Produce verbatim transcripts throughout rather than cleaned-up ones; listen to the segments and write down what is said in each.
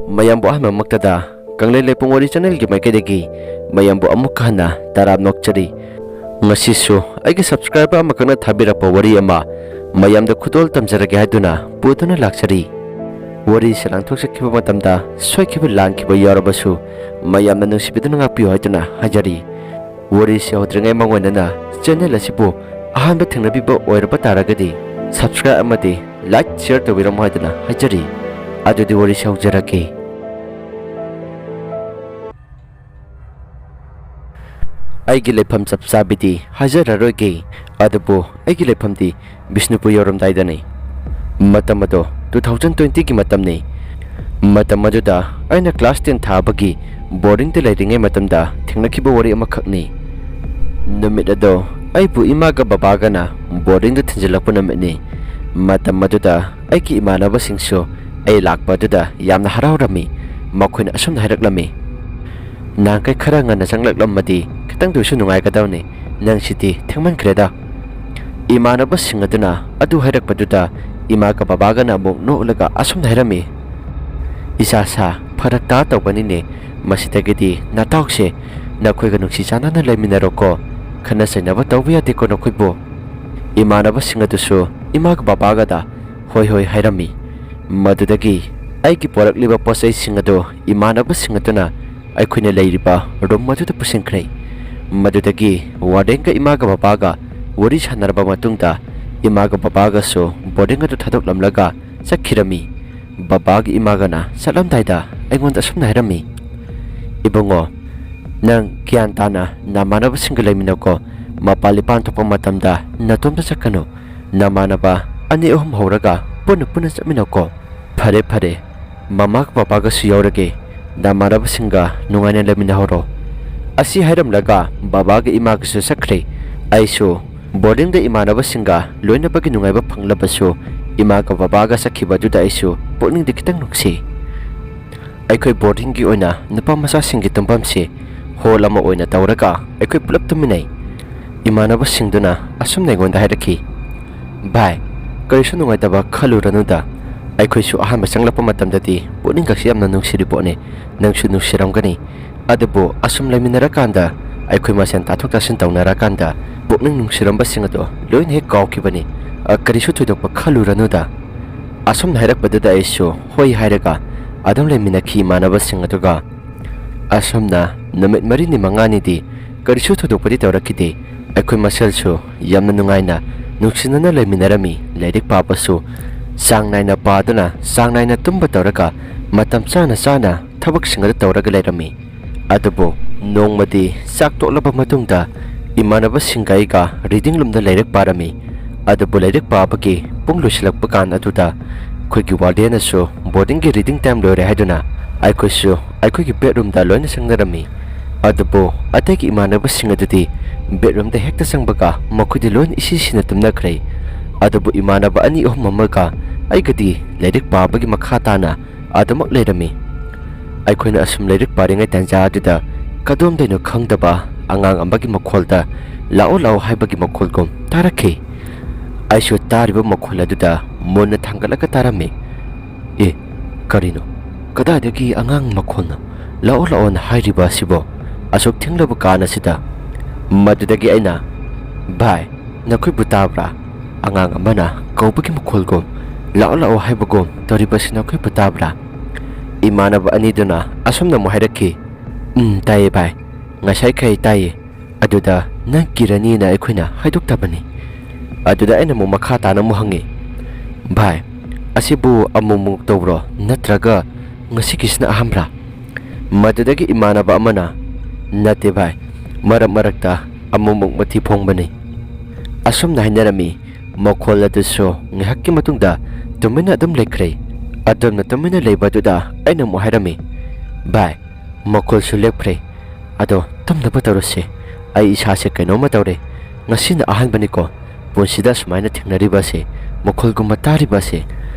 ꯃꯌꯥꯝꯕꯨ ꯑꯍꯥꯟꯕꯃꯛꯇꯗ ꯀꯪꯂꯩ ꯂꯩꯄꯨꯡ ꯋꯥꯔꯤ ꯆꯦꯅꯦꯜꯒꯤ ꯃꯥꯏꯀꯩꯗꯒꯤ ꯃꯌꯥꯝꯕꯨ ꯑꯃꯨꯛꯀ ꯍꯟꯅ ꯇꯔꯥꯝ ꯅꯣꯛꯆꯔꯤ꯫ ꯉꯁꯤꯁꯨ ꯑꯩꯒꯤ ꯁꯕꯁꯀ꯭ꯔꯥꯏꯕꯔ ꯑꯃꯈꯛꯅ ꯊꯥꯕꯤꯔꯛꯄ ꯋꯥꯔꯤ ꯑꯃ ꯃꯌꯥꯝꯗ ꯈꯨꯗꯣꯜ ꯇꯝꯖꯔꯒꯦ ꯍꯥꯏꯗꯨꯅ ꯄꯨꯗꯨꯅ ꯂꯥꯛꯆꯔꯤ꯫ ꯋꯥꯔꯤꯁꯦ ꯂꯥꯟꯊꯣꯛꯆꯈꯤꯕ ꯃꯇꯝꯗ ꯁꯣꯏꯈꯤꯕ ꯂꯥꯟꯈꯤꯕ ꯌꯥꯎꯔꯕꯁꯨ ꯃꯌꯥꯝꯅ ꯅꯨꯡꯁꯤꯕꯤꯗꯨꯅ ꯉꯥꯛꯄꯤꯌꯨ ꯍꯥꯏꯗꯨꯅ ꯍꯥꯏꯖꯔꯤ꯫ ꯋꯥꯔꯤꯁꯤ ꯍꯧꯗ꯭ꯔꯤꯉꯩ ꯃꯥꯡꯑꯣꯏꯅꯅ ꯆꯦꯅꯦꯜ ꯑꯁꯤꯕꯨ ꯑꯍꯥꯟꯕ ꯊꯦꯡꯅꯕꯤꯕ ꯑꯣꯏꯔꯕ ꯇꯥꯔꯒꯗꯤ subscribe ꯑꯃꯗꯤ like share ꯇꯧꯕꯤꯔꯝꯃꯣ ꯍꯥꯏꯗꯨꯅ ꯍꯥꯏꯖꯔꯤ꯫ ꯑꯗꯨꯗꯤ ꯋꯥꯔꯤꯁꯤ ꯍꯧꯖꯔꯛꯀꯦ꯫ ꯑꯩꯒꯤ ꯂꯩꯐꯝ ꯆꯞ ꯆꯥꯕꯤꯗꯤ ꯍꯥꯏꯖꯔꯔꯣꯏꯒꯦ, ꯑꯗꯨꯕꯨ ꯑꯩꯒꯤ ꯂꯩꯐꯝꯗꯤ ꯕꯤꯁꯅꯨꯄꯨꯔ ꯌꯧꯔꯝꯗꯥꯏꯗꯅꯤ꯫ ꯃꯇꯝ ꯑꯗꯣ two thousand twenty ꯒꯤ ꯃꯇꯝꯅꯤ꯫ ꯃꯇꯝ ꯑꯗꯨꯗ ꯑꯩꯅ class ten ꯊꯥꯕꯒꯤ boarding ꯗ ꯂꯩꯔꯤꯉꯩ ꯃꯇꯝꯗ ꯊꯦꯡꯅꯈꯤꯕ ꯋꯥꯔꯤ ꯑꯃꯈꯛꯅꯤ꯫ ꯅꯨꯃꯤꯠ ꯑꯗꯣ ꯑꯩꯕꯨ ꯏꯃꯥꯒ ꯕꯕꯥꯒꯅ boarding ꯗ ꯊꯤꯟꯖꯤꯜꯂꯛꯄ ꯅꯨꯃꯤꯠꯅꯤ꯫ ꯃꯇꯝ ꯑꯗꯨꯗ ꯑꯩꯒꯤ ꯏꯃꯥꯟꯅꯕꯁꯤꯡꯁꯨ ꯑꯩ ꯂꯥꯛꯄ ꯑꯗꯨꯗ ꯌꯥꯝꯅ ꯍꯔꯥꯎꯔꯝꯃꯤ꯫ ꯃꯈꯣꯏꯅ ꯑꯁꯨꯝꯅ ꯍꯥꯏꯔꯛꯂꯝꯃꯤ, "ꯅꯍꯥꯟꯈꯩ ꯈꯔ ꯉꯟꯅ ꯆꯪꯂꯛꯂꯝꯃꯗꯤ ꯈꯤꯇꯪꯗ ꯑꯣꯏꯁꯨ ꯅꯨꯡꯉꯥꯏꯒꯗꯕꯅꯤ, ꯅꯪꯁꯤꯗꯤ ꯊꯦꯡꯃꯟꯈ꯭ꯔꯦꯗ꯫" ꯏꯃꯥꯟꯅꯕꯁꯤꯡ ꯑꯗꯨꯅ ꯑꯗꯨ ꯍꯥꯏꯔꯛꯄꯗꯨꯗ ꯏꯃꯥꯒ ꯕꯕꯥꯒꯅ ꯑꯃꯨꯛ ꯅꯣꯛꯂꯒ ꯑꯁꯨꯝꯅ ꯍꯥꯏꯔꯝꯃꯤ, "ꯏꯆꯥ ꯁꯥ, ꯐꯔꯛ ꯇꯥ ꯇꯧꯒꯅꯤꯅꯦ, ꯃꯁꯤꯗꯒꯤꯗꯤ ꯅꯇꯥꯎꯁꯦ ꯅꯈꯣꯏꯒ ꯅꯨꯡꯁꯤ ꯆꯥꯟꯅꯅ ꯂꯩꯃꯤꯟꯅꯔꯣꯀꯣ, ꯈꯠꯅ ꯆꯩꯅꯕ ꯇꯧꯕ ꯌꯥꯗꯦꯀꯣ ꯅꯈꯣꯏꯕꯨ꯫" ꯏꯃꯥꯟꯅꯕꯁꯤꯡ ꯑꯗꯨꯁꯨ ꯏꯃꯥꯒ ꯕꯕꯥꯒꯗ "ꯍꯣꯏ ꯍꯣꯏ" ꯍꯥꯏꯔꯝꯃꯤ꯫ ꯃꯗꯨꯗꯒꯤ ꯑꯩꯒꯤ ꯄꯣꯔꯛꯂꯤꯕ ꯄꯣꯠ ꯆꯩꯁꯤꯡ ꯑꯗꯨ ꯏꯃꯥꯟꯅꯕꯁꯤꯡ ꯑꯗꯨꯅ ꯑꯩꯈꯣꯏꯅ ꯂꯩꯔꯤꯕ room ꯑꯗꯨꯗ ꯄꯨꯁꯤꯟꯈ꯭ꯔꯦ꯫ ꯃꯗꯨꯗꯒꯤ warden ꯒ ꯏꯃꯥꯒ ꯕꯕꯥꯒ ꯋꯥꯔꯤ ꯁꯥꯟꯅꯔꯕ ꯃꯇꯨꯡꯗ ꯏꯃꯥꯒ ꯕꯕꯥꯒꯁꯨ boarding ꯑꯗꯨ ꯊꯥꯗꯣꯛꯂꯝꯂꯒ ꯆꯠꯈꯤꯔꯝꯃꯤ꯫ ꯕꯕꯥꯒ ꯏꯃꯥꯒꯅ ꯆꯠꯂꯝꯗꯥꯏꯗ ꯑꯩꯉꯣꯟꯗ ꯑꯁꯨꯝꯅ ꯍꯥꯏꯔꯝꯃꯤ, "ꯏꯕꯨꯡꯉꯣ, ꯅꯪ ꯒ꯭ꯌꯥꯟ ꯇꯥꯅ ꯅꯃꯥꯟꯅꯕꯁꯤꯡꯒ ꯂꯩꯃꯤꯟꯅꯧꯀꯣ꯫ ꯃꯄꯥꯟ ꯏꯄꯥꯟ ꯊꯣꯛꯄ ꯃꯇꯝꯗ ꯅꯇꯣꯝꯇ ꯆꯠꯀꯅꯨ꯫ ꯅꯃꯥꯟꯅꯕ ꯑꯅꯤ ꯑꯍꯨꯝ ꯍꯧꯔꯒ ꯄꯨꯟꯅ ꯄꯨꯟꯅ ꯆꯠꯃꯤꯟꯅꯧꯀꯣ꯫" "ꯐꯔꯦ ꯐꯔꯦ, ꯃꯃꯥꯒ ꯕꯕꯥꯒꯁꯨ ꯌꯥꯎꯔꯒꯦ, ꯅꯃꯥꯟꯅꯕꯁꯤꯡꯒ ꯅꯨꯡꯉꯥꯏꯅ ꯂꯩꯃꯤꯟꯅꯍꯧꯔꯣ꯫" ꯑꯁꯤ ꯍꯥꯏꯔꯝꯂꯒ ꯕꯕꯥꯒ ꯏꯃꯥꯒꯁꯨ ꯆꯠꯈ꯭ꯔꯦ꯫ ꯑꯩꯁꯨ boarding ꯗ ꯏꯃꯥꯟꯅꯕꯁꯤꯡꯒ ꯂꯣꯏꯅꯕꯒꯤ ꯅꯨꯡꯉꯥꯏꯕ ꯐꯪꯂꯕꯁꯨ ꯏꯃꯥꯒ ꯕꯕꯥꯒ ꯆꯠꯈꯤꯕ ꯑꯗꯨꯗ ꯑꯩꯁꯨ ꯄꯨꯛꯅꯤꯡꯗꯤ ꯈꯤꯇꯪ ꯅꯨꯡꯁꯤ꯫ ꯑꯩꯈꯣꯏ boarding ꯒꯤ ꯑꯣꯏꯅ ꯅꯨꯄꯥ ꯃꯆꯥꯁꯤꯡꯒꯤ ꯇꯨꯝꯐꯝꯁꯦ hall ꯑꯃ ꯑꯣꯏꯅ ꯇꯧꯔꯒ ꯑꯩꯈꯣꯏ ꯄꯨꯂꯞ ꯇꯨꯝꯃꯤꯟꯅꯩ꯫ ꯏꯃꯥꯟꯅꯕꯁꯤꯡꯗꯨꯅ ꯑꯁꯨꯝꯅ ꯑꯩꯉꯣꯟꯗ ꯍꯥꯏꯔꯛꯈꯤ, "ꯚꯥꯏ, ꯀꯔꯤꯁꯨ ꯅꯨꯡꯉꯥꯏꯇꯕ ꯈꯜꯂꯨꯔꯅꯨꯗ꯫ ꯑꯩꯈꯣꯏꯁꯨ ꯑꯍꯥꯟꯕ ꯆꯪꯂꯛꯄ ꯃꯇꯝꯗꯗꯤ ꯄꯨꯛꯅꯤꯡꯒꯁꯤ ꯌꯥꯝꯅ ꯅꯨꯡꯁꯤꯔꯤ ꯄꯣꯠꯅꯤ꯫ ꯅꯪꯁꯨ ꯅꯨꯡꯁꯤꯔꯝꯒꯅꯤ꯫ ꯑꯗꯨꯕꯨ ꯑꯁꯨꯝ ꯂꯩꯃꯤꯟꯅꯔꯀꯥꯟꯗ, ꯑꯩꯈꯣꯏ ꯃꯁꯦꯟ ꯇꯥꯊꯣꯛ ꯇꯥꯁꯤꯟ ꯇꯧꯅꯔꯀꯥꯟꯗ, ꯄꯨꯛꯅꯤꯡ ꯅꯨꯡꯁꯤꯔꯝꯕꯁꯤꯡ ꯑꯗꯣ ꯂꯣꯏꯅ ꯍꯦꯛ ꯀꯥꯎꯈꯤꯕꯅꯤ꯫ "ꯑ, ꯀꯔꯤꯁꯨ ꯊꯣꯏꯗꯣꯛꯄ ꯈꯜꯂꯨꯔꯅꯨꯗ"꯫ ꯑꯁꯨꯝꯅ ꯍꯥꯏꯔꯛꯄꯗꯨꯗ ꯑꯩꯁꯨ ꯍꯣꯏ ꯍꯥꯏꯔꯒ ꯑꯗꯨꯝ ꯂꯩꯃꯤꯟꯅꯈꯤ ꯏꯃꯥꯟꯅꯕꯁꯤꯡ ꯑꯗꯨꯒ꯫ ꯑꯁꯨꯝꯅ ꯅꯨꯃꯤꯠ ꯃꯔꯤꯅꯤ ꯃꯉꯥꯅꯤꯗꯤ ꯀꯔꯤꯁꯨ ꯊꯣꯏꯗꯣꯛꯄꯗꯤ ꯇꯧꯔꯛꯈꯤꯗꯦ꯫ ꯑꯩꯈꯣꯏ ꯃꯁꯦꯜꯁꯨ ꯌꯥꯝꯅ ꯅꯨꯡꯉꯥꯏꯅ, ꯅꯨꯡꯁꯤꯅꯅ ꯂꯩꯃꯤꯟꯅꯔꯝꯃꯤ꯫ ꯂꯥꯏꯔꯤꯛ ꯄꯥꯕꯁꯨ ꯆꯥꯡ ꯅꯥꯏꯅ ꯄꯥꯗꯨꯅ, ꯆꯥꯡ ꯅꯥꯏꯅ ꯇꯨꯝꯕ ꯇꯧꯔꯒ, ꯃꯇꯝ ꯆꯥꯅ ꯆꯥꯅ ꯊꯕꯛꯁꯤꯡ ꯑꯗꯨ ꯇꯧꯔꯒ ꯂꯩꯔꯝꯃꯤ꯫ ꯑꯗꯨꯕꯨ ꯅꯣꯡꯃꯗꯤ ꯆꯥꯛ ꯇꯣꯛꯂꯕ ꯃꯇꯨꯡꯗ ꯏꯃꯥꯟꯅꯕꯁꯤꯡꯒ ꯑꯩꯒ reading roomꯗ ꯂꯥꯏꯔꯤꯛ ꯄꯥꯔꯝꯃꯤ꯫ ꯑꯗꯨꯕꯨ ꯂꯥꯏꯔꯤꯛ ꯄꯥꯕꯒꯤ ꯄꯨꯡ ꯂꯣꯏꯁꯤꯜꯂꯛꯄ ꯀꯥꯟ ꯑꯗꯨꯗ ꯑꯩꯈꯣꯏꯒꯤ wardenꯅꯁꯨ boardingꯒꯤ reading time ꯂꯣꯏꯔꯦ ꯍꯥꯏꯗꯨꯅ ꯑꯩꯈꯣꯏꯁꯨ ꯑꯩꯈꯣꯏꯒꯤ bedroomꯗ ꯂꯣꯏꯅ ꯆꯪꯅꯔꯝꯃꯤ꯫ ꯑꯗꯨꯕꯨ ꯑꯇꯩꯒꯤ ꯏꯃꯥꯟꯅꯕꯁꯤꯡ ꯑꯗꯨꯗꯤ bedroomꯗ ꯍꯦꯛꯇ ꯆꯪꯕꯒ ꯃꯈꯣꯏꯗꯤ ꯂꯣꯏꯅ ꯏꯁꯤ ꯁꯤꯅ ꯇꯨꯝꯅꯈ꯭ꯔꯦ꯫ ꯑꯗꯨꯕꯨ ꯏꯃꯥꯟꯅꯕ ꯑꯅꯤ ꯑꯍꯨꯝ ꯑꯃꯒ ꯑꯩꯒꯗꯤ ꯂꯥꯏꯔꯤꯛ ꯄꯥꯕꯒꯤ ꯃꯈꯥ ꯇꯥꯅ ꯑꯗꯨꯃꯛ ꯂꯩꯔꯝꯃꯤ꯫ ꯑꯩꯈꯣꯏꯅ ꯑꯁꯨꯝ ꯂꯥꯏꯔꯤꯛ ꯄꯥꯔꯤꯉꯩ ꯇꯥꯟꯖꯥ ꯑꯗꯨꯗ ꯀꯗꯣꯝꯗꯩꯅꯣ ꯈꯪꯗꯕ ꯑꯉꯥꯡ ꯑꯃꯒꯤ ꯃꯈꯣꯜꯗ "ꯂꯥꯛꯑꯣ, ꯂꯥꯛꯑꯣ" ꯍꯥꯏꯕꯒꯤ ꯃꯈꯣꯜꯒꯨꯝ ꯇꯥꯔꯛꯈꯤ꯫ ꯑꯩꯁꯨ ꯇꯥꯔꯤꯕ ꯃꯈꯣꯜ ꯑꯗꯨꯗ ꯃꯨꯟꯅ ꯊꯥꯡꯒꯠꯂꯒ ꯇꯥꯔꯝꯃꯤ꯫ "ꯑꯦ, ꯀꯔꯤꯅꯣ? ꯀꯗꯥꯏꯗꯒꯤ ꯑꯉꯥꯡ ꯃꯈꯣꯜꯅꯣ 'ꯂꯥꯛꯑꯣ, ꯂꯥꯛꯑꯣꯅ' ꯍꯥꯏꯔꯤꯕ ꯑꯁꯤꯕꯣ? ꯑꯁꯨꯛ ꯊꯦꯡꯂꯕ ꯀꯥꯟ ꯑꯁꯤꯗ?" ꯃꯗꯨꯗꯒꯤ ꯑꯩꯅ, "ꯚꯥꯏ, ꯅꯈꯣꯏꯕꯨ ꯇꯥꯕ꯭ꯔꯥ? ꯑꯉꯥꯡ ꯑꯃꯅ ꯀꯧꯕꯒꯤ ꯃꯈꯣꯜꯒꯨꯝ, 'ꯂꯥꯛꯑꯣ, ꯂꯥꯛꯑꯣ' ꯍꯥꯏꯕꯒꯨꯝ ꯇꯧꯔꯤꯕꯁꯤ ꯅꯈꯣꯏꯕꯨ ꯇꯥꯕ꯭ꯔꯥ?" ꯏꯃꯥꯟꯅꯕ ꯑꯅꯤꯗꯨꯅ ꯑꯁꯨꯝꯅ ꯑꯃꯨꯛ ꯍꯥꯏꯔꯛꯈꯤ, "ꯎꯝ, ꯇꯥꯏꯌꯦ ꯚꯥꯏ, ꯉꯁꯥꯏꯈꯩ ꯇꯥꯏꯌꯦ꯫ ꯑꯗꯨꯗ ꯅꯪ ꯀꯤꯔꯅꯤꯅ ꯑꯩꯈꯣꯏꯅ ꯍꯥꯏꯗꯣꯛꯇꯕꯅꯤ"꯫ ꯑꯗꯨꯗ ꯑꯩꯅ ꯑꯃꯨꯛ ꯃꯈꯥ ꯇꯥꯅ ꯑꯃꯨꯛ ꯍꯪꯉꯤ, "ꯚꯥꯏ, ꯑꯁꯤꯕꯨ ꯑꯃꯨꯛꯃꯨꯛ ꯇꯧꯕ꯭ꯔꯣ, ꯅꯠꯇ꯭ꯔꯒ ꯉꯁꯤꯒꯤꯁꯤꯅ ꯑꯍꯥꯟꯕ꯭ꯔꯥ?" ꯃꯗꯨꯗꯒꯤ ꯏꯃꯥꯟꯅꯕ ꯑꯃꯅ, "ꯅꯠꯇꯦ ꯚꯥꯏ, ꯃꯔꯛ ꯃꯔꯛꯇ ꯑꯃꯨꯛꯃꯨꯛ ꯃꯊꯤ ꯐꯣꯡꯕꯅꯤ"꯫ ꯑꯁꯨꯝꯅ ꯍꯥꯏꯅꯔꯝꯃꯤ꯫ ꯃꯈꯣꯜ ꯑꯗꯨꯁꯨ ꯉꯥꯏꯍꯥꯛꯀꯤ ꯃꯇꯨꯡꯗ ꯇꯨꯃꯤꯟꯅ ꯑꯗꯨꯝ ꯂꯩꯈ꯭ꯔꯦ꯫ ꯑꯗꯨꯝꯅ ꯇꯨꯃꯤꯟꯅ ꯂꯩꯕ ꯑꯗꯨꯗ ꯑꯩꯅ ꯑꯃꯨꯛ ꯍꯥꯏꯔꯝꯃꯤ, "ꯚꯥꯏ, ꯃꯈꯣꯜꯁꯨ ꯂꯦꯞꯈ꯭ꯔꯦ꯫ ꯑꯗꯣ ꯇꯨꯝꯅꯕ ꯇꯧꯔꯁꯦ꯫ ꯑꯩ ꯏꯁꯥꯁꯦ ꯀꯩꯅꯣꯝꯃ ꯇꯧꯔꯦ꯫ ꯉꯁꯤꯅ ꯑꯍꯥꯟꯕꯅꯤꯀꯣ ꯄꯨꯟꯁꯤꯗ ꯁꯨꯃꯥꯏꯅ ꯊꯦꯡꯅꯔꯤꯕ ꯑꯁꯦ, ꯃꯈꯣꯜꯒꯨꯝꯕ ꯇꯥꯔꯤꯕ ꯑꯁꯦ꯫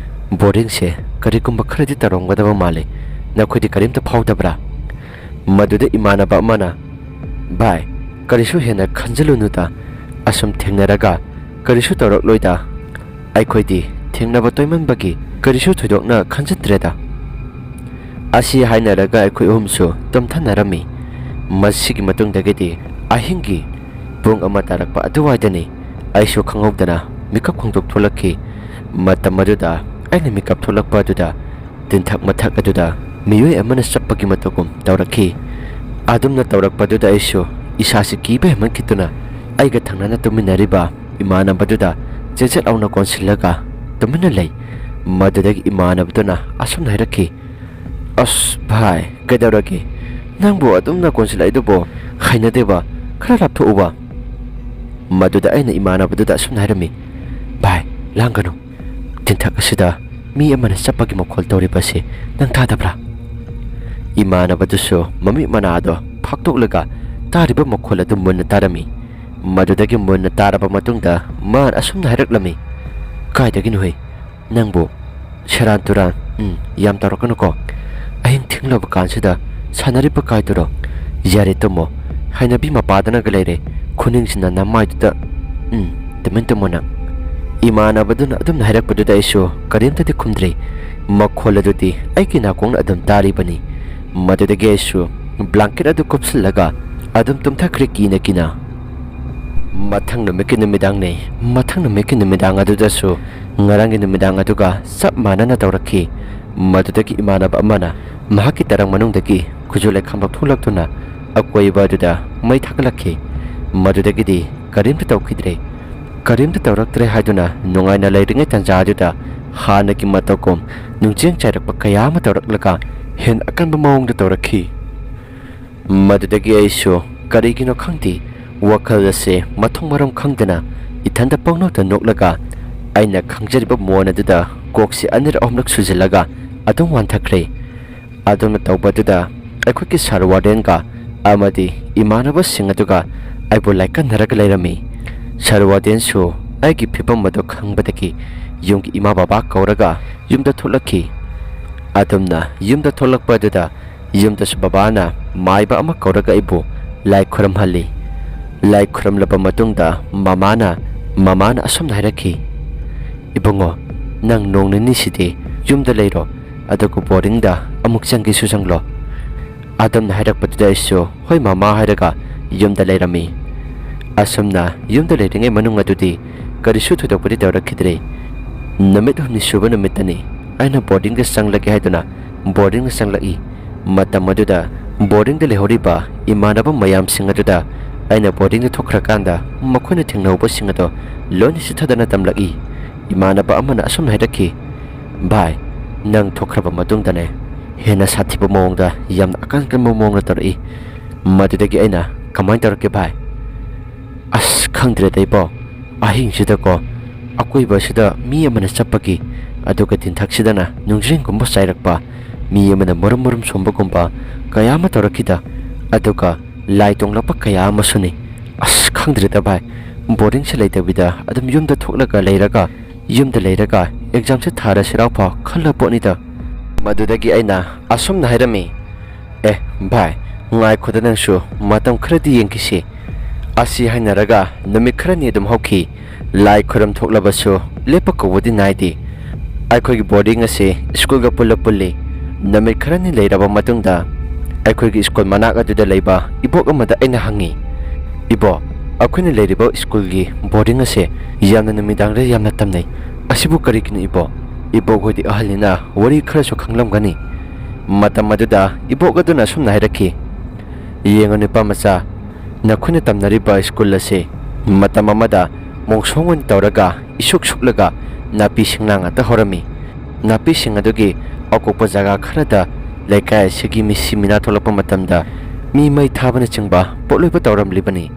Boardingꯁꯦ ꯀꯔꯤꯒꯨꯝꯕ ꯈꯔꯗꯤ ꯇꯧꯔꯝꯒꯗꯕ ꯃꯥꯜꯂꯦ꯫ ꯅꯈꯣꯏꯗꯤ ꯀꯔꯤꯝꯇ ꯐꯥꯎꯗꯕ꯭ꯔꯥ?" ꯃꯗꯨꯗ ꯏꯃꯥꯟꯅꯕ ꯑꯃꯅ, "ꯚꯥꯏ, ꯀꯔꯤꯁꯨ ꯍꯦꯟꯅ ꯈꯟꯖꯤꯜꯂꯨꯅꯨꯗ꯫ ꯑꯁꯨꯝ ꯊꯦꯡꯅꯔꯒ ꯀꯔꯤꯁꯨ ꯇꯧꯔꯛꯂꯣꯏꯗ꯫ ꯑꯩꯈꯣꯏꯗꯤ ꯊꯦꯡꯅꯕ ꯇꯣꯏꯃꯟꯕꯒꯤ ꯀꯔꯤꯁꯨ ꯊꯣꯏꯗꯣꯛꯅ ꯈꯟꯖꯤꯟꯗ꯭ꯔꯦꯗ꯫ ꯑꯁꯤ ꯍꯥꯏꯅꯔꯒ ꯑꯩꯈꯣꯏ ꯑꯍꯨꯝꯁꯨ ꯇꯨꯝꯊꯅꯔꯝꯃꯤ꯫ ꯃꯁꯤꯒꯤ ꯃꯇꯨꯡꯗꯒꯤꯗꯤ ꯑꯍꯤꯡꯒꯤ ꯄꯨꯡ ꯑꯃ ꯇꯥꯔꯛꯄ ꯑꯗꯨꯋꯥꯏꯗꯅꯤ ꯑꯩꯁꯨ ꯈꯪꯍꯧꯗꯅ ꯃꯤꯀꯞ ꯈꯣꯡꯗꯣꯛ ꯊꯣꯛꯂꯛꯈꯤ꯫ ꯃꯇꯝ ꯑꯗꯨꯗ ꯑꯩꯅ ꯃꯤꯀꯞ ꯊꯣꯛꯂꯛꯄ ꯑꯗꯨꯗ ꯇꯤꯟꯊꯛ ꯃꯊꯛ ꯑꯗꯨꯗ ꯃꯤꯑꯣꯏ ꯑꯃꯅ ꯆꯠꯄꯒꯤ ꯃꯇꯧꯒꯨꯝ ꯇꯧꯔꯛꯈꯤ꯫ ꯑꯗꯨꯝꯅ ꯇꯧꯔꯛꯄꯗꯨꯗ ꯑꯩꯁꯨ ꯏꯁꯥꯁꯤ ꯀꯤꯕ ꯍꯦꯟꯃꯟꯈꯤꯗꯨꯅ ꯑꯩꯒ ꯊꯪꯅꯅ ꯇꯨꯃꯤꯟꯅꯔꯤꯕ ꯏꯃꯥꯟꯅꯕꯗꯨꯗ ꯆꯦꯠꯆꯦꯠ ꯂꯥꯎꯅ ꯀꯣꯟꯁꯤꯜꯂꯒ ꯇꯨꯃꯤꯟꯅ ꯂꯩ꯫ ꯃꯗꯨꯗꯒꯤ ꯏꯃꯥꯟꯅꯕꯗꯨꯅ ꯑꯁꯨꯝꯅ ꯍꯥꯏꯔꯛꯈꯤ, "ꯑꯁ ꯚꯥꯏ, ꯀꯩꯗꯧꯔꯒꯦ? ꯅꯪꯕꯨ ꯑꯗꯨꯝꯅ ꯀꯣꯟꯁꯤꯜꯂꯛꯏꯗꯨꯕꯨ ꯍꯩꯅꯗꯦꯕ, ꯈꯔ ꯂꯥꯞꯊꯣꯛꯎꯕ꯫" ꯃꯗꯨꯗ ꯑꯩꯅ ꯏꯃꯥꯟꯅꯕꯗꯨꯗ ꯑꯁꯨꯝꯅ ꯍꯥꯏꯔꯝꯃꯤ, "ꯚꯥꯏ, ꯂꯥꯡꯒꯅꯨ꯫ ꯇꯤꯟꯊꯛ ꯑꯁꯤꯗ ꯃꯤ ꯑꯃꯅ ꯆꯠꯄꯒꯤ ꯃꯈꯣꯜ ꯇꯧꯔꯤꯕꯁꯤ ꯅꯪ ꯇꯥꯗꯕ꯭ꯔꯥ?" ꯏꯃꯥꯟꯅꯕꯗꯨꯁꯨ ꯃꯃꯤꯠ ꯃꯅꯥꯗꯣ ꯐꯥꯛꯇꯣꯛꯂꯒ ꯇꯥꯔꯤꯕ ꯃꯈꯣꯜ ꯑꯗꯨ ꯃꯨꯟꯅ ꯇꯥꯔꯝꯃꯤ꯫ ꯃꯗꯨꯗꯒꯤ ꯃꯨꯟꯅ ꯇꯥꯔꯕ ꯃꯇꯨꯡꯗ ꯃꯥꯅ ꯑꯁꯨꯝꯅ ꯍꯥꯏꯔꯛꯂꯝꯃꯤ, "ꯀꯥꯏꯗꯒꯤꯅꯣꯍꯦ? ꯅꯪꯕꯨ ꯁꯦꯔꯥꯟ ꯇꯨꯔꯥꯟ, ꯎꯝ, ꯌꯥꯝ ꯇꯧꯔꯛꯀꯅꯨꯀꯣ꯫ ꯑꯍꯤꯡ ꯊꯦꯡꯂꯕ ꯀꯥꯟꯁꯤꯗ ꯁꯥꯟꯅꯔꯤꯕ ꯀꯥꯏꯗꯨꯔꯣ? ꯌꯥꯔꯦ, ꯇꯨꯝꯃꯣ꯫ ꯍꯩꯅꯕꯤ ꯃꯄꯥꯗꯅꯒ ꯂꯩꯔꯦ, ꯈꯨꯅꯤꯡꯁꯤꯅ ꯅꯃꯥꯏꯗꯨꯗ, ꯎꯝ, ꯇꯨꯃꯤꯟ ꯇꯨꯝꯃꯣ ꯅꯪ꯫" ꯏꯃꯥꯟꯅꯕꯗꯨꯅ ꯑꯗꯨꯝꯅ ꯍꯥꯏꯔꯛꯄꯗꯨꯗ ꯑꯩꯁꯨ ꯀꯔꯤꯝꯇꯗꯤ ꯈꯨꯝꯗ꯭ꯔꯦ꯫ ꯃꯈꯣꯜ ꯑꯗꯨꯗꯤ ꯑꯩꯒꯤ ꯅꯥꯀꯣꯡꯅ ꯑꯗꯨꯝ ꯇꯥꯔꯤꯕꯅꯤ꯫ ꯃꯗꯨꯗꯒꯤ ꯑꯩꯁꯨ ꯕ꯭ꯂꯥꯡꯀꯦꯠ ꯑꯗꯨ ꯀꯨꯞꯁꯤꯜꯂꯒ ꯑꯗꯨꯝ ꯇꯨꯝꯊꯈ꯭ꯔꯦ ꯀꯤꯅ ꯀꯤꯅ꯫ ꯃꯊꯪ ꯅꯨꯃꯤꯠꯀꯤ ꯅꯨꯃꯤꯗꯥꯡꯅꯤ꯫ ꯃꯊꯪ ꯅꯨꯃꯤꯠꯀꯤ ꯅꯨꯃꯤꯗꯥꯡ ꯑꯗꯨꯗꯁꯨ ꯉꯔꯥꯡꯒꯤ ꯅꯨꯃꯤꯗꯥꯡ ꯑꯗꯨꯒ ꯆꯞ ꯃꯥꯟꯅꯅ ꯇꯧꯔꯛꯈꯤ꯫ ꯃꯗꯨꯗꯒꯤ ꯏꯃꯥꯟꯅꯕ ꯑꯃꯅ ꯃꯍꯥꯛꯀꯤ ꯇꯔꯪ ꯃꯅꯨꯡꯗꯒꯤ ꯈꯨꯖꯨ ꯂꯩꯈꯥꯝ ꯂꯧꯊꯣꯛꯂꯛꯇꯨꯅ ꯑꯀꯣꯏꯕ ꯑꯗꯨꯗ ꯃꯩ ꯊꯥꯒꯠꯂꯛꯈꯤ꯫ ꯃꯗꯨꯗꯒꯤꯗꯤ ꯀꯔꯤꯝꯇ ꯇꯧꯈꯤꯗ꯭ꯔꯦ꯫ ꯀꯔꯤꯝꯇ ꯇꯧꯔꯛꯇ꯭ꯔꯦ ꯍꯥꯏꯗꯨꯅ ꯅꯨꯡꯉꯥꯏꯅ ꯂꯩꯔꯤꯉꯩ ꯇꯥꯟꯖꯥ ꯑꯗꯨꯗ ꯍꯥꯟꯅꯒꯤ ꯃꯇꯧꯒꯨꯝ ꯅꯨꯡꯖꯦꯡ ꯆꯥꯏꯔꯛꯄ ꯀꯌꯥ ꯑꯃ ꯇꯧꯔꯛꯂꯒ ꯍꯦꯟꯅ ꯑꯀꯟꯕ ꯃꯑꯣꯡꯗ ꯇꯧꯔꯛꯈꯤ꯫ ꯃꯗꯨꯗꯒꯤ ꯑꯩꯁꯨ ꯀꯔꯤꯒꯤꯅꯣ ꯈꯪꯗꯦ, ꯋꯥꯈꯜ ꯑꯁꯦ ꯃꯊꯣꯡ ꯃꯔꯝ ꯈꯪꯗꯅ ꯏꯊꯟꯗ ꯄꯪꯅꯣꯛꯇ ꯅꯣꯛꯂꯒ ꯑꯩꯅ ꯈꯪꯖꯔꯤꯕ ꯃꯣꯟ ꯑꯗꯨꯗ ꯀꯣꯛꯁꯤ ꯑꯅꯤꯔꯛ ꯑꯍꯨꯝꯂꯛ ꯁꯨꯖꯤꯜꯂꯒ ꯑꯗꯨꯝ ꯋꯥꯟꯊꯈ꯭ꯔꯦ꯫ ꯑꯗꯨꯝꯅ ꯇꯧꯕꯗꯨꯗ ꯑꯩꯈꯣꯏꯒꯤ ꯁꯥꯔ ꯋꯥꯔꯗꯦꯟꯒ ꯑꯃꯗꯤ ꯏꯃꯥꯟꯅꯕꯁꯤꯡ ꯑꯗꯨꯒ ꯑꯩꯕꯨ ꯂꯥꯏꯀꯠꯅꯔꯒ ꯂꯩꯔꯝꯃꯤ꯫ ꯁꯥꯔ ꯋꯥꯔꯗꯦꯟꯁꯨ ꯑꯩꯒꯤ ꯐꯤꯕꯝ ꯑꯗꯨ ꯈꯪꯕꯗꯒꯤ ꯌꯨꯝꯒꯤ ꯏꯃꯥ ꯕꯕꯥ ꯀꯧꯔꯒ ꯌꯨꯝꯗ ꯊꯣꯛꯂꯛꯈꯤ꯫ ꯑꯗꯨꯝꯅ ꯌꯨꯝꯗ ꯊꯣꯛꯂꯛꯄ ꯑꯗꯨꯗ ꯌꯨꯝꯗꯁꯨ ꯕꯕꯥꯅ ꯃꯥꯏꯕ ꯑꯃ ꯀꯧꯔꯒ ꯑꯩꯕꯨ ꯂꯥꯏ ꯈꯨꯔꯨꯝꯍꯜꯂꯤ꯫ ꯂꯥꯏ ꯈꯨꯔꯨꯝꯂꯕ ꯃꯇꯨꯡꯗ ꯃꯃꯥꯅ, ꯃꯃꯥꯅ ꯑꯁꯨꯝꯅ ꯍꯥꯏꯔꯛꯈꯤ, "ꯏꯕꯨꯡꯉꯣ, "ꯅꯪ ꯅꯣꯡ ꯅꯤꯅꯤꯁꯤꯗꯤ ꯌꯨꯝꯗ ꯂꯩꯔꯣ, ꯑꯗꯨꯒ ꯕꯣꯔꯗꯤꯡꯗ ꯑꯃꯨꯛ ꯆꯪꯒꯦꯁꯨ ꯆꯪꯂꯣ"꯫ ꯑꯗꯨꯝꯅ ꯍꯥꯏꯔꯛꯄꯗꯨꯗ ꯑꯩꯁꯨ "ꯍꯣꯏ ꯃꯃꯥ" ꯍꯥꯏꯔꯒ ꯌꯨꯝꯗ ꯂꯩꯔꯝꯃꯤ꯫ ꯑꯁꯨꯝꯅ ꯌꯨꯝꯗ ꯂꯩꯔꯤꯉꯩ ꯃꯅꯨꯡ ꯑꯗꯨꯗꯤ ꯀꯔꯤꯁꯨ ꯊꯣꯏꯗꯣꯛꯄꯗꯤ ꯇꯧꯔꯛꯈꯤꯗ꯭ꯔꯦ꯫ ꯅꯨꯃꯤꯠ ꯍꯨꯝꯅꯤ ꯁꯨꯕ ꯅꯨꯃꯤꯠꯇꯅꯤ ꯑꯩꯅ ꯕꯣꯔꯗꯤꯡꯗ ꯆꯪꯂꯒꯦ ꯍꯥꯏꯗꯨꯅ ꯕꯣꯔꯗꯤꯡꯗ ꯆꯪꯂꯛꯏ꯫ ꯃꯇꯝ ꯑꯗꯨꯗ ꯕꯣꯔꯗꯤꯡꯗ ꯂꯩꯍꯧꯔꯤꯕ ꯏꯃꯥꯟꯅꯕ ꯃꯌꯥꯝꯁꯤꯡ ꯑꯗꯨꯗ ꯑꯩꯅ ꯕꯣꯔꯗꯤꯡꯗ ꯊꯣꯛꯈ꯭ꯔꯀꯥꯟꯗ ꯃꯈꯣꯏꯅ ꯊꯦꯡꯅꯍꯧꯕꯁꯤꯡ ꯑꯗꯣ ꯂꯣꯏꯅ ꯆꯤꯊꯗꯅ ꯇꯝꯂꯛꯏ꯫ ꯏꯃꯥꯟꯅꯕ ꯑꯃꯅ ꯑꯁꯨꯝꯅ ꯍꯥꯏꯔꯛꯈꯤ, "ꯚꯥꯏ, ꯅꯪ ꯊꯣꯛꯈ꯭ꯔꯕ ꯃꯇꯨꯡꯗꯅꯦ ꯍꯦꯟꯅ ꯁꯥꯊꯤꯕ ꯃꯑꯣꯡꯗ ꯌꯥꯝꯅ ꯑꯀꯟ ꯀꯟꯕ ꯃꯑꯣꯡꯗ ꯇꯧꯔꯛꯏ"꯫ ꯃꯗꯨꯗꯒꯤ ꯑꯩꯅ, "ꯀꯃꯥꯏꯅ ꯇꯧꯔꯛꯀꯦ ꯚꯥꯏ?" "ꯑꯁ, ꯈꯪꯗ꯭ꯔꯦꯗ ꯏꯕꯣ, ꯑꯍꯤꯡꯁꯤꯗꯀꯣ ꯑꯀꯣꯏꯕ ꯑꯁꯤꯗ ꯃꯤ ꯑꯃꯅ ꯆꯠꯄꯒꯤ, ꯑꯗꯨꯒ ꯇꯤꯟꯊꯛꯁꯤꯗꯅ ꯅꯨꯡꯖ꯭ꯔꯦꯡꯒꯨꯝꯕ ꯆꯥꯏꯔꯛꯄ, ꯃꯤ ꯑꯃꯅ ꯃꯔꯨꯝ ꯃꯔꯨꯝ ꯁꯣꯝꯕꯒꯨꯝꯕ ꯀꯌꯥ ꯑꯃ ꯇꯧꯔꯛꯈꯤꯗ, ꯑꯗꯨꯒ ꯂꯥꯏ ꯇꯣꯡꯂꯛꯄ ꯀꯌꯥ ꯑꯃꯁꯨꯅꯤ꯫ ꯑꯁ, ꯈꯪꯗ꯭ꯔꯦꯗ ꯚꯥꯏ, ꯕꯣꯔꯗꯤꯡꯁꯦ ꯂꯩꯇꯕꯤꯗ ꯑꯗꯨꯝ ꯌꯨꯝꯗ ꯊꯣꯛꯂꯒ ꯂꯩꯔꯒ, ꯌꯨꯝꯗ ꯂꯩꯔꯒ ꯑꯦꯛꯖꯥꯝꯁꯦ ꯊꯥꯔꯁꯤꯔꯥ ꯐꯥꯎ ꯈꯜꯂ ꯄꯣꯠꯅꯤꯗ"꯫ ꯃꯗꯨꯗꯒꯤ ꯑꯩꯅ ꯑꯁꯨꯝꯅ ꯍꯥꯏꯔꯝꯃꯤ, "ꯑꯦ ꯚꯥꯏ, ꯉꯥꯏꯈꯣꯗ ꯅꯪꯁꯨ, ꯃꯇꯝ ꯈꯔꯗꯤ ꯌꯦꯡꯈꯤꯁꯤ"꯫ ꯑꯁꯤ ꯍꯥꯏꯅꯔꯒ ꯅꯨꯃꯤꯠ ꯈꯔꯅꯤ ꯑꯗꯨꯝ ꯍꯧꯈꯤ꯫ ꯂꯥꯏ ꯈꯨꯔꯝ ꯊꯣꯛꯂꯕꯁꯨ ꯂꯦꯞꯄ ꯀꯧꯕꯗꯤ ꯅꯥꯏꯗꯦ꯫ ꯑꯩꯈꯣꯏꯒꯤ ꯕꯣꯔꯗꯤꯡ ꯑꯁꯤ ꯁ꯭ꯀꯨꯜꯒ ꯄꯨꯜꯂ ꯄꯨꯜꯂꯤ꯫ ꯅꯨꯃꯤꯠ ꯈꯔꯅꯤ ꯂꯩꯔꯕ ꯃꯇꯨꯡꯗ ꯑꯩꯈꯣꯏꯒꯤ ꯁ꯭ꯀꯨꯜ ꯃꯅꯥꯛ ꯑꯗꯨꯗ ꯂꯩꯕ ꯏꯕꯣꯛ ꯑꯃꯗ ꯑꯩꯅ ꯍꯪꯉꯤ, "ꯏꯕꯣ, ꯑꯩꯈꯣꯏꯅ ꯂꯩꯔꯤꯕ ꯁ꯭ꯀꯨꯜꯒꯤ ꯕꯣꯔꯗꯤꯡ ꯑꯁꯦ ꯌꯥꯝꯅ ꯅꯨꯃꯤꯗꯥꯡꯗ ꯌꯥꯝꯅ ꯇꯝꯅꯩ꯫ ꯑꯁꯤꯕꯨ ꯀꯔꯤꯒꯤꯅꯣ ꯏꯕꯣ?" ꯏꯕꯣꯛ ꯍꯣꯏꯗꯤ ꯑꯍꯜꯅꯤꯅ ꯋꯥꯔꯤ ꯈꯔꯁꯨ ꯈꯪꯂꯝꯒꯅꯤ꯫ ꯃꯇꯝ ꯑꯗꯨꯗ ꯏꯕꯣꯛ ꯑꯗꯨꯅ ꯑꯁꯨꯝꯅ ꯍꯥꯏꯔꯛꯈꯤ, "ꯌꯦꯡꯉꯨ ꯅꯨꯄꯥ ꯃꯆꯥ, ꯅꯈꯣꯏꯅ ꯇꯝꯅꯔꯤꯕ ꯁ꯭ꯀꯨꯜ ꯑꯁꯤ ꯃꯇꯝ ꯑꯃꯗ ꯃꯣꯡꯁꯣꯡ ꯑꯣꯏꯅ ꯇꯧꯔꯒ ꯏꯁꯨꯛ ꯁꯨꯛꯂꯒ ꯅꯥꯄꯤ ꯁꯤꯡꯅꯥ ꯉꯥꯛꯇ ꯍꯧꯔꯝꯃꯤ꯫ ꯅꯥꯄꯤꯁꯤꯡ ꯑꯗꯨꯒꯤ ꯑꯀꯨꯞꯄ ꯖꯒꯥ ꯈꯔꯗ ꯂꯩꯀꯥꯏ ꯑꯁꯤꯒꯤ ꯃꯤꯁꯤ ꯃꯤꯅꯥ ꯊꯣꯛꯂꯛꯄ ꯃꯇꯝꯗ ꯃꯤ ꯃꯩ ꯊꯥꯕꯅꯆꯤꯡꯕ ꯄꯣꯠꯂꯣꯏꯕ ꯇꯧꯔꯝꯂꯤꯕꯅꯤ꯫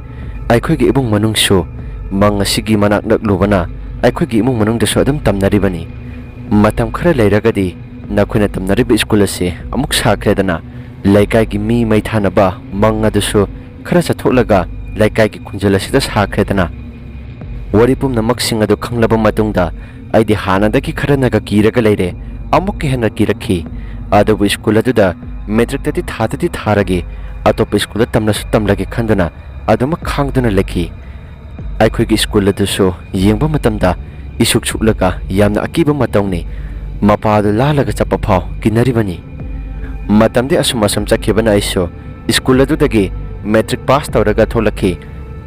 ꯑꯩꯈꯣꯏꯒꯤ ꯏꯃꯨꯡ ꯃꯅꯨꯡꯁꯨ ꯃꯪ ꯑꯁꯤꯒꯤ ꯃꯅꯥꯛ ꯅꯛꯂꯨꯕꯅ ꯑꯩꯈꯣꯏꯒꯤ ꯏꯃꯨꯡ ꯃꯅꯨꯡꯗꯁꯨ ꯑꯗꯨꯝ ꯇꯝꯅꯔꯤꯕꯅꯤ꯫ ꯃꯇꯝ ꯈꯔ ꯂꯩꯔꯒꯗꯤ ꯅꯈꯣꯏꯅ ꯇꯝꯅꯔꯤꯕ ꯁ꯭ꯀꯨꯜ ꯑꯁꯤ ꯑꯃꯨꯛ ꯁꯥꯈ꯭ꯔꯦꯗꯅ, ꯂꯩꯀꯥꯏꯒꯤ ꯃꯤ ꯃꯩ ꯊꯥꯅꯕ ꯃꯪ ꯑꯗꯨꯁꯨ ꯈꯔ ꯆꯠꯊꯣꯛꯂꯒ ꯂꯩꯀꯥꯏꯒꯤ ꯈꯨꯟꯖꯦꯜ ꯑꯁꯤꯗ ꯁꯥꯈ꯭ꯔꯦꯗꯅ"꯫ ꯋꯥꯔꯤ ꯄꯨꯝꯅꯃꯛꯁꯤꯡ ꯑꯗꯨ ꯈꯪꯂꯕ ꯃꯇꯨꯡꯗ ꯑꯩꯗꯤ ꯍꯥꯟꯅꯗꯒꯤ ꯈꯔꯅꯒ ꯀꯤꯔꯒ ꯂꯩꯔꯦ꯫ ꯑꯃꯨꯛꯀ ꯍꯦꯟꯅ ꯀꯤꯔꯛꯈꯤ꯫ ꯑꯗꯨꯕꯨ ꯁ꯭ꯀꯨꯜ ꯑꯗꯨꯗ ꯃꯦꯇ꯭ꯔꯤꯛꯇꯗꯤ ꯊꯥꯗꯗꯤ ꯊꯥꯔꯒꯦ, ꯑꯇꯣꯞꯄ ꯁ꯭ꯀꯨꯜꯗ ꯇꯝꯂꯁꯨ ꯇꯝꯂꯒꯦ ꯈꯟꯗꯨꯅ ꯑꯗꯨꯃꯛ ꯈꯥꯡꯗꯨꯅ ꯂꯩꯈꯤ꯫ ꯑꯩꯈꯣꯏꯒꯤ ꯁ꯭ꯀꯨꯜ ꯑꯗꯨꯁꯨ ꯌꯦꯡꯕ ꯃꯇꯝꯗ ꯏꯁꯨꯛ ꯁꯨꯛꯂꯒ ꯌꯥꯝꯅ ꯑꯀꯤꯕ ꯃꯇꯧꯅꯤ꯫ ꯃꯄꯥꯗꯨ ꯂꯥꯜꯂꯒ ꯆꯠꯄ ꯐꯥꯎ ꯀꯤꯅꯔꯤꯕꯅꯤ꯫ ꯃꯇꯝꯗꯤ ꯑꯁꯨꯝ ꯑꯁꯨꯝ ꯆꯠꯈꯤꯕꯅ ꯑꯩꯁꯨ ꯁ꯭ꯀꯨꯜ ꯑꯗꯨꯗꯒꯤ ꯃꯦꯇ꯭ꯔꯤꯛ ꯄꯥꯁ ꯇꯧꯔꯒ ꯊꯣꯛꯂꯛꯈꯤ꯫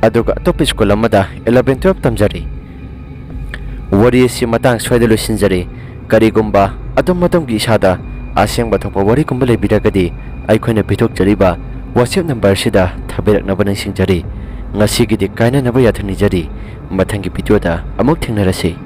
ꯑꯗꯨꯒ ꯑꯇꯣꯞꯄ ꯁ꯭ꯀꯨꯜ ꯑꯃꯗ ꯏꯂꯚꯦꯟ ꯇꯨꯋꯦꯜꯐ ꯇꯝꯖꯔꯤ꯫ ꯋꯥꯔꯤ ꯑꯁꯤ ꯃꯇꯥꯡ ꯁ꯭ꯋꯥꯏꯗ ꯂꯣꯏꯁꯤꯟꯖꯔꯤ꯫ ꯀꯔꯤꯒꯨꯝꯕ ꯑꯗꯣꯝ ꯑꯗꯣꯝꯒꯤ ꯏꯁꯥꯗ ꯑꯁꯦꯡꯕ ꯊꯣꯛꯄ ꯋꯥꯔꯤꯒꯨꯝꯕ ꯂꯩꯕꯤꯔꯒꯗꯤ ꯑꯩꯈꯣꯏꯅ ꯄꯤꯊꯣꯛꯆꯔꯤꯕ WhatsApp ꯅꯝꯕꯔꯁꯤꯗ ꯊꯥꯕꯤꯔꯛꯅꯕ ꯅꯤꯡꯁꯤꯡꯖꯔꯤ꯫ ꯉꯁꯤꯒꯤꯗꯤ ꯀꯥꯏꯅꯅꯕ ꯌꯥꯊꯪ ꯅꯤꯖꯔꯤ꯫ ꯃꯊꯪꯒꯤ ꯚꯤꯗꯤꯑꯣꯗ ꯑꯃꯨꯛ ꯊꯦꯡꯅꯔꯁꯤ꯫